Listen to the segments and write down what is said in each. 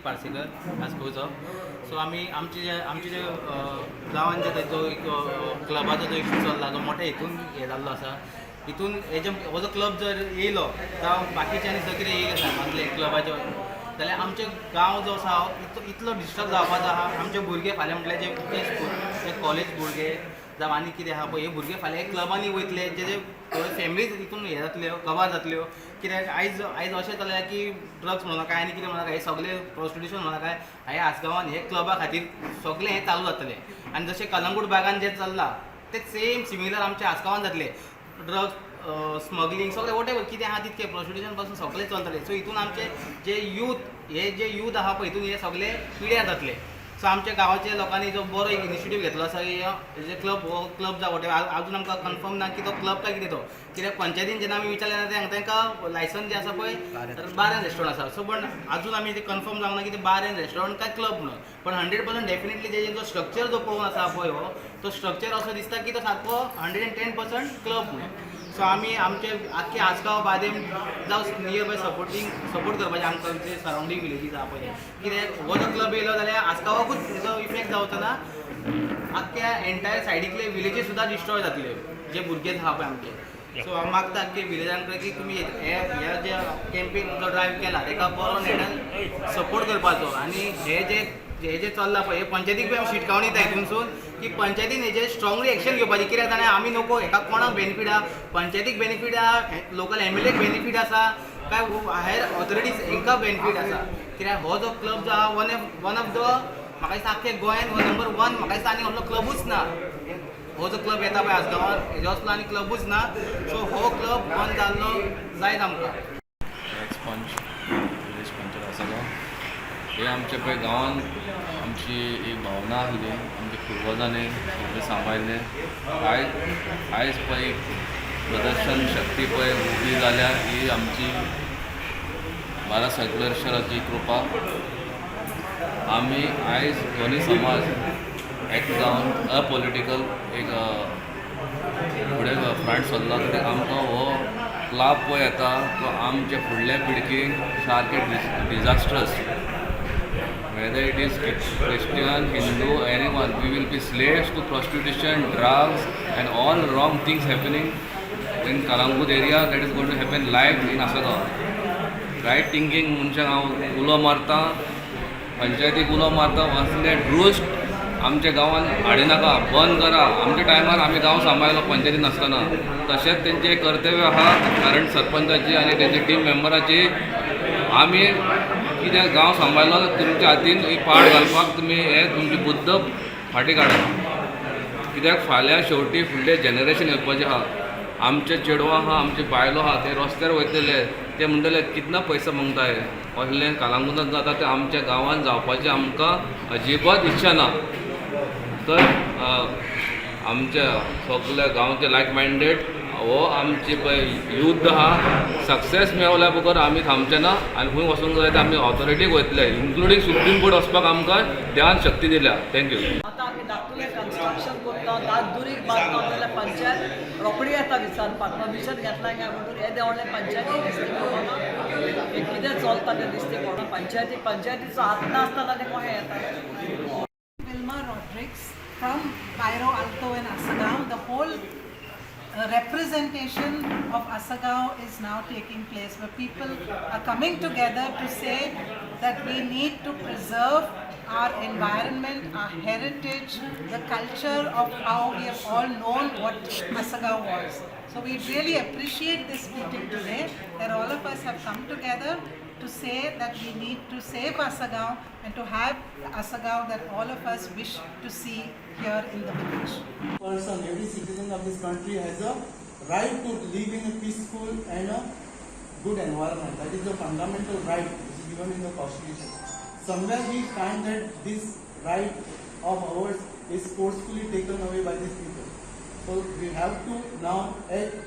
Parsekar, आसगांवचो. So आमी आमचे जे गांवान जे जो एक क्लबाचो जो इशू चल्ला, जो मोठ्या हितून हे जाल्लो आसा, हितून हेजे हो जो क्लब जर येयलो जावं बाकीचे आनी सगळे कितें येयले सामानले क्लबाचे, जाल्यार आमचे गांव जो आसा इतलो डिस्टर्ब जावपाचो आहा. आमचे भुरगे फाल्यां म्हटल्यार जे जे स्कूल, जे कॉलेज भुरगे जावं आनी कितें आहा पळय, हे भुरगे फाल्यां हे क्लबांनी वयतले, जे फॅमिलीज हितून हे जातल्यो, कबार जातल्यो. कित्याक आयज अशें जालें की ड्रग्स म्हणू नाका आनी कितें म्हणू नाका, हे सगळे प्रोस्टिट्युशन म्हणू नाका, हे आसगांवान हे क्लबा खातीर सगळें हें चालू जातलें. आनी जशें कलंगूट बागान जें चल्लां, तें सेम सिमिलर आमच्या आसगांवान जातलें. ड्रग्स स्मगलिंग सगळें, वॉट एवर कितें आहा तितकें, प्रोस्टिट्युशन पासून सगळें चलतलें. सो हितून आमचे जे यूथ, हे जे यूथ आहा पळय, हितून हे सगळे पिड्यार जातले. सो आमच्या गांवाच्या लोकांनी जो बरो एक इनिशिएटीव घेतलो आसा, हे जे क्लब, हो क्लब जावं वॉट, अजून आमकां कन्फर्म ना की तो क्लब काय कितें तो. कित्याक पंचायतीन जेन्ना आमी विचारलें तेन्ना तांकां लायसन्स जें आसा पळय, बार एंड रेस्टॉरंट आसा. सो पण अजून आमी ते कन्फर्म जावंक ना की ते बार एंड रेस्टॉरंट काय क्लब म्हणून. पण 100% डेफिनेटली तेजे जो स्ट्रक्चर जो पळोवन आसा पळय, हो तो स्ट्रक्चर असो दिसता की तो सारको 110% क्लब म्हणून. सो आमी आमचे आख्खे आसगांव, बादेम जावं नियर बाय सपोर्टींग सपोर्ट करपाचें आमकां जे सरावंडींग विलेजीस आहा पळय. कित्याक हो जो क्लब येयलो जाल्यार आसगांवाकूच तेजो इफेक्ट जावचो ना, आख्ख्या एंटायर सायडीकले विलेजीस सुद्दां डिस्ट्रॉय जातले, जे भुरगे आहा पळय आमचे. सो हांव मागता की विलेजां कडेन की तुमी हे हे जे कॅम्पेन जो ड्रायव्ह केला, तेका बरो नेटान सपोर्ट करपाचो. आनी हे जे चल्लां पळय, हे पंचायतीक बी आमी शिटकावणी दिता हितूनसून की पंचायतीन हेजेर स्ट्रॉंगली एक्शन घेवपाची. कित्याक जाणा, आमी नको हेका कोणाक बेनिफीट आहा, पंचायतीक बेनिफीट आहा, लोकल एमएलएक बेनिफीट आसा, काय हायर ऑथॉरिटीज हेंकां बेनिफीट आसा. कित्याक हो जो क्लब जो आहा, वन ऑफ the, म्हाका दिसता आख्खे गोंयान हो नंबर वन. म्हाका दिसता आनी असलो क्लबूच ना. हो जो क्लब येता पळय आसगांवान, हेजो असलो आनी क्लबूच ना. सो हो क्लब बंद जाल्लो जायत आमकां. एक्स पंच, विलेज पंचायत आसगांव. हे आमच्या पळय गांवान आमची एक भावना आसली, आमच्या पुर्वजांनी सगळें सांबाळिल्लें. आयज पळय एक प्रदर्शन शक्ती पळय उबी जाल्या, ही आमची भारत सर्क्युलराची कृपा. आमी आयज दोनी समाज एक जावन अपॉलिटिकल एक फुडें फ्रंट सरला, कित्याक आमकां हो क्लब पळय येता तो आमच्या फुडल्या पिळगेक सारकें disastrous. Whether it is Christian, Hindu, anyone, we will be slaves to prostitution, drugs, and all wrong things happening in Calangute area that is going to happen live in Assagao. Right thinking मनशांक हांव उलो मारता, पंचायतीक उलो मारता, असले ड्रुस्ट आमच्या गांवांत हाडिनाका, बंद करा. आमच्या टायमार आमी गांव सांबाळलो पंचायती नासतना. तशेंच तेंचें कर्तव्य आहा, कारण सरपंचाची आनी तेंच्या टीम मेंबराची, आमी कित्याक गांव सांबाळलो, तुमच्या हातीन एक पाड घालपाक तुमी हे तुमची बुद्द फाटीं काडा. कित्याक फाल्यां शेवटी फुडलें जनरेशन येवपाचें आहा. आमचे चेडवां आहा, आमचे बायलो आहा, ते रस्त्यार वयतले, ते म्हणटले कितना पैसा मागता हे. असलें कालांगुटान जाता तें आमच्या गांवांत जावपाचें आमकां अजिबात इच्छा ना. तर आमच्या सगल्या गांवचे लायक मायंडेड हो आमची पळय युद्ध आहा, सक्सेस मेवल्या बगर आमी थांबचे ना. आनी खंय वचूंक जाय ते आमी ऑथॉरिटीक वयतले, इन्क्लुडींग सुप्रीम कोर्ट वचपाक आमकां देवान शक्ती दिल्या. Thank you. आतां आमी धाकटुलें कन्स्ट्रक्शन करता, दुरीग बांदता जाल्यार पंचायत रोखडी येता विचारपाक, परमिशन घेतला काय म्हणून. येदें व्हडलें पंचायती दिसती पडना, हें कितें चलता तें दिसती पडना. पंचायतीचो हात नासतना तें कशें येता? Vilma Rodrigues from Bairro Alto in Assagao. The whole representation of Assagao is now taking place, where people are coming together to say that we need to preserve our environment, our heritage, the culture of how we have all known what Assagao was. So we really appreciate this meeting today, that all of us have come together to say that we need to save Assagao and to have the Assagao that all of us wish to see here in the village. Person, every citizen of this country has a right to live in a peaceful and a good environment. That is the fundamental right which is given in the constitution. Somewhere we find that this right of ours is forcefully taken away by these people. So we have to now act.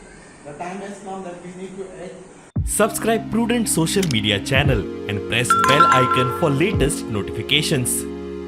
The time has come that we need to act. Subscribe Prudent Social Media channel and press bell icon for latest notifications.